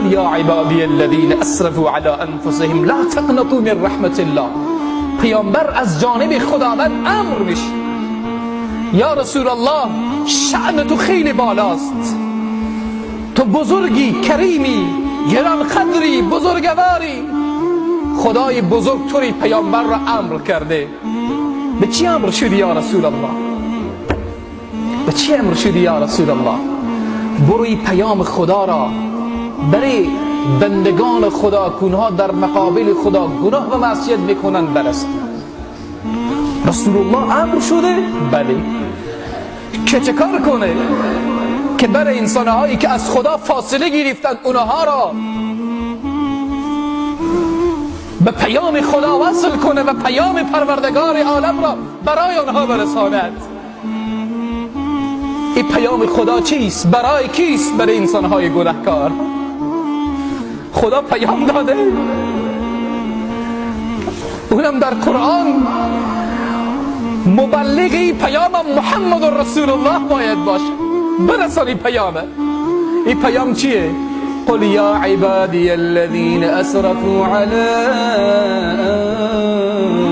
قل یا عبادی الذین اسرفوا علی انفسهم لا تقنطوا من رحمت الله. پیامبر از جانب خداوند امر میشه، یا رسول الله شأن تو خیلی بالاست، تو بزرگی، کریمی، گرانقدری، بزرگواری. خدای بزرگ توری پیامبر را امر کرده. به چی امر شدی یا رسول الله؟ به چی امر شدی یا رسول الله؟ بروی پیام خدا را برای بندگان خدا که اونها در مقابل خدا گناه و معصیت میکنن برسان. رسول الله امر شده؟ بله. که چه کار کنه؟ که برای انسانهایی که از خدا فاصله گرفتن اونها را به پیام خدا وصل کنه و پیام پروردگار عالم را برای آنها برساند. این پیام خدا چیست؟ برای کیست؟ برای انسانهای گناهکار. خدا پیام داده، اونم در قرآن. مبلغی پیام محمد رسول الله باید باشه، برسانی پیامه. این پیام چیه؟ قل یا عبادی الذین اسرفوا علی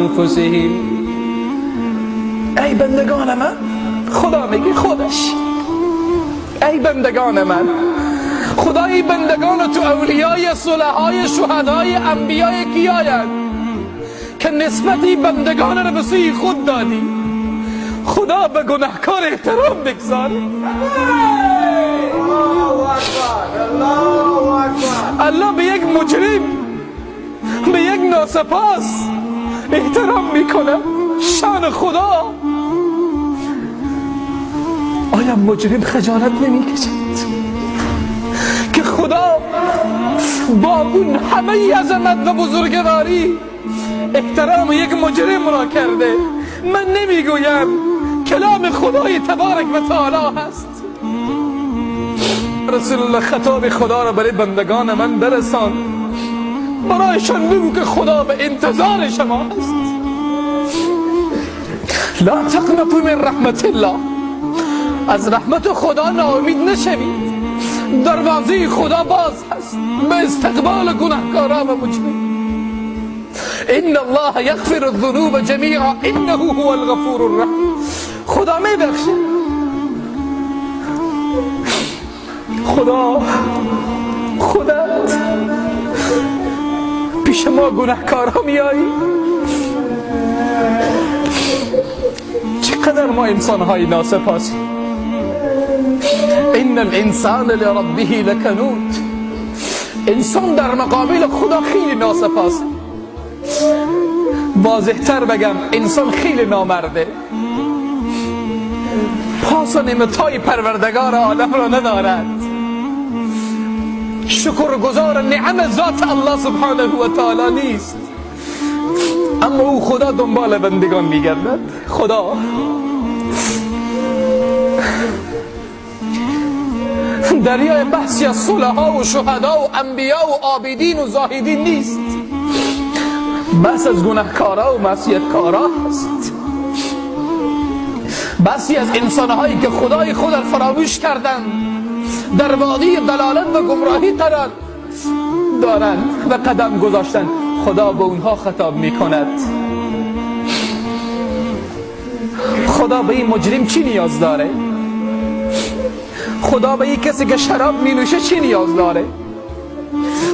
انفسهم. ای بندگان من، خدا میگه خودش، ای بندگان من، خدای بندگان تو اولیای صلحای شهدای انبیای کیایند که نسبتی بندگان رو به سوی خود دادی. خدا به گناهکار احترام بگذاره. الله به یک مجرم، به یک ناسپاس احترام میکنه. شان خدا. آیا مجرم خجالت نمیکشد که خدا با اون همه عظمت و بزرگواری احترام یک مجرم را کرده؟ من نمیگویم، کلام خدای تبارک و تعالی هست. رسول الله خطاب خدا را برای بندگان من برسان، برایشان بگو که خدا به انتظار شما است. لا تقنطوا من رحمت الله. از رحمت خدا ناامید نشوید. دروازه خدا باز هست به استقبال گناهکاران و مجرمین. ان الله یغفر الذنوب جمیعا انه هو الغفور الرحیم. خدا میبخشه. خدا خودت پیش ما گناهکارا میایی. چقدر ما انسانهای ناسپاسیم. ان الانسان لربه لکنود. انسان در مقابل خدا خیلی ناسپاسه. واضح‌تر بگم، انسان خیلی نامرده. پاس و نعمت‌های پروردگار عالم را ندارد. شکرگزار نعم ذات الله سبحانه و تعالی نیست. اما او خدا دنبال بندگان میگردد. خدا دریای بحثی از صلحا و شهدا و انبیا و عابدین و زاهدین نیست. بحث از گناهکارا و معصیتکارا هست. بحثی از انسانهایی که خدای خود را فراموش کردند، در وادی ضلالت و گمراهی قرار دارند و قدم گذاشتند. خدا به اونها خطاب میکند. خدا به این مجرم چی نیاز داره؟ خدا به این کسی که شراب می نوشه چی نیاز داره؟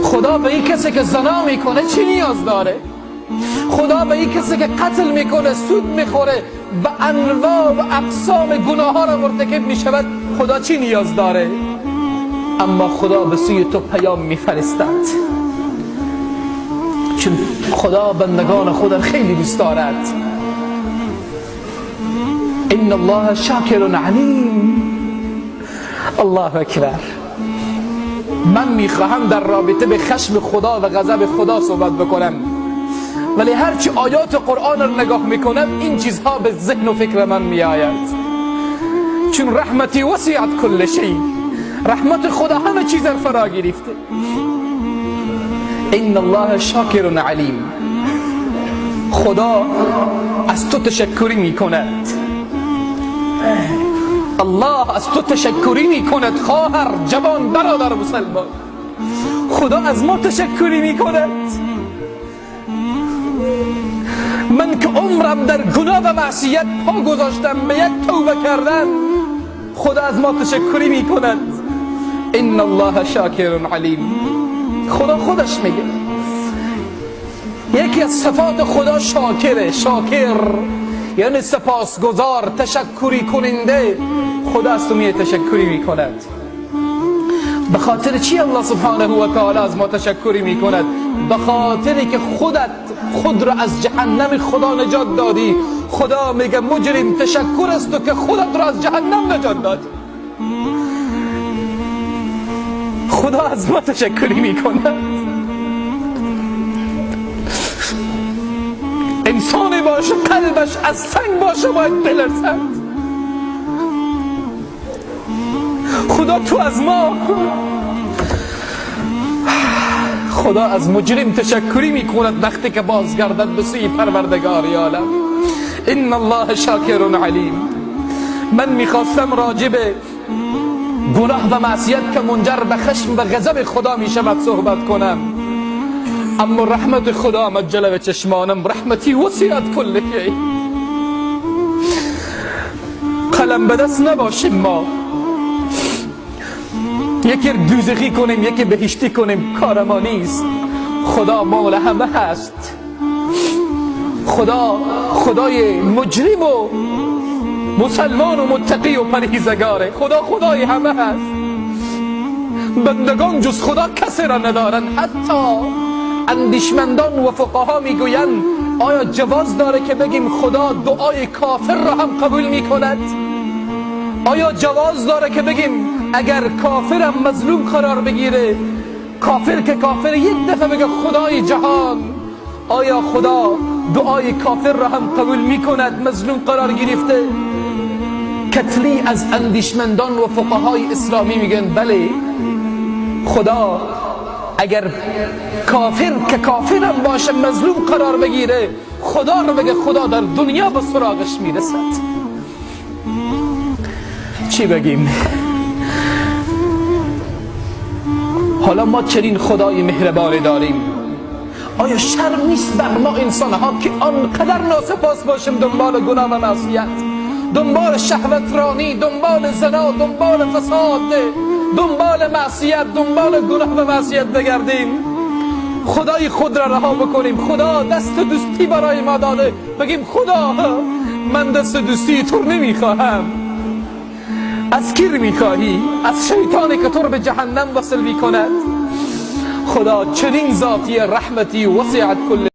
خدا به این کسی که زنا میکنه چی نیاز داره؟ خدا به این کسی که قتل میکنه، سود میخوره و انواع و اقسام گناه ها را مرتکب میشود، خدا چی نیاز داره؟ اما خدا به سوی تو پیام میفرستد، چون خدا بندگان خود خیلی دوست دارد. ان الله شاکر علیم. الله اکبر. من میخواهم در رابطه به خشم خدا و غضب خدا صحبت بکنم، ولی هرچی آیات قرآن رو نگاه میکنم این چیزها به ذهن و فکر من میآید. چون رحمتی وسعت کل شیء، رحمت خدا همه چیز را فرا گرفته. ان الله شاکر علیم. خدا از تو تشکری میکند. الله از تو تشکری میکند خواهر، جوان، برادر مسلمان. خدا از ما تشکری میکند. من که عمرم در گناه و معصیت پا گذاشتم به یک توبه کردن، خدا از ما تشکری میکند. ان الله شاکر علیم. خدا خودش میگه یکی از صفات خدا شاکره. شاکر یعنی سپاسگزار، تشکری کننده. خدا از تو می تشکری میکند. به خاطر چی الله سبحانه و تعالی از ما تشکری میکند؟ به خاطر که خودت خود را از جهنم خدا نجات دادی. خدا میگه مجرم تشکر است تو که خودت را از جهنم نجات دادی. خدا از ما تشکری میکند. انسانی باشه قلبش از سنگ باشه باید بلرزد. خدا تو از ما، خدا از مجرم تشکری میکند وقتی که بازگردد به سوی پروردگار عالم. ان الله شاکر علیم. من میخواستم راجع به گناه و معصیت که منجر به خشم و غضب خدا میشود صحبت کنم، اما رحمت خدا آمد جلو چشمانم. رحمتی وسعت کل شیء. قلم به دست نباشیم ما، یکی دوزخی کنیم یکی بهشتی کنیم، کار ما نیست. خدا مال همه هست. خدا خدای مجرم و مسلمان و متقی و پرهیزگاره. خدا خدای همه هست. بندگان جز خدا کسی را ندارند. حتی اندیشمندان و فقها میگویند آیا جواز داره که بگیم خدا دعای کافر را هم قبول میکند؟ آیا جواز داره که بگیم اگر کافرم مظلوم قرار بگیره، کافر که کافر یک دفعه بگه خدای جهان، آیا خدا دعای کافر را هم قبول میکند مظلوم قرار گرفته؟ کتلی از اندیشمندان و فقهای اسلامی میگن بله، خدا اگر کافر که کافرم باشه مظلوم قرار بگیره، خدا رو بگه خدا در دنیا به سراغش میرسد. چی بگیم؟ حالا ما چنین خدای مهربانی داریم، آیا شرم نیست بر ما انسان ها که آنقدر ناسپاس باشیم، دنبال گناه و معصیت، دنبال شهوت رانی، دنبال زنا، دنبال فساد، دنبال معصیت، دنبال گناه و معصیت بگردیم؟ خدای خود را رها بکنیم. خدا دست دوستی برای ما داده، بگیم خدا من دست دوستی تو نمیخواهم. از کی میخواهی؟ از شیطانی که تو رو به جهنم وصل میکند. خدا چنین ذاتی رحمتی وسعت کل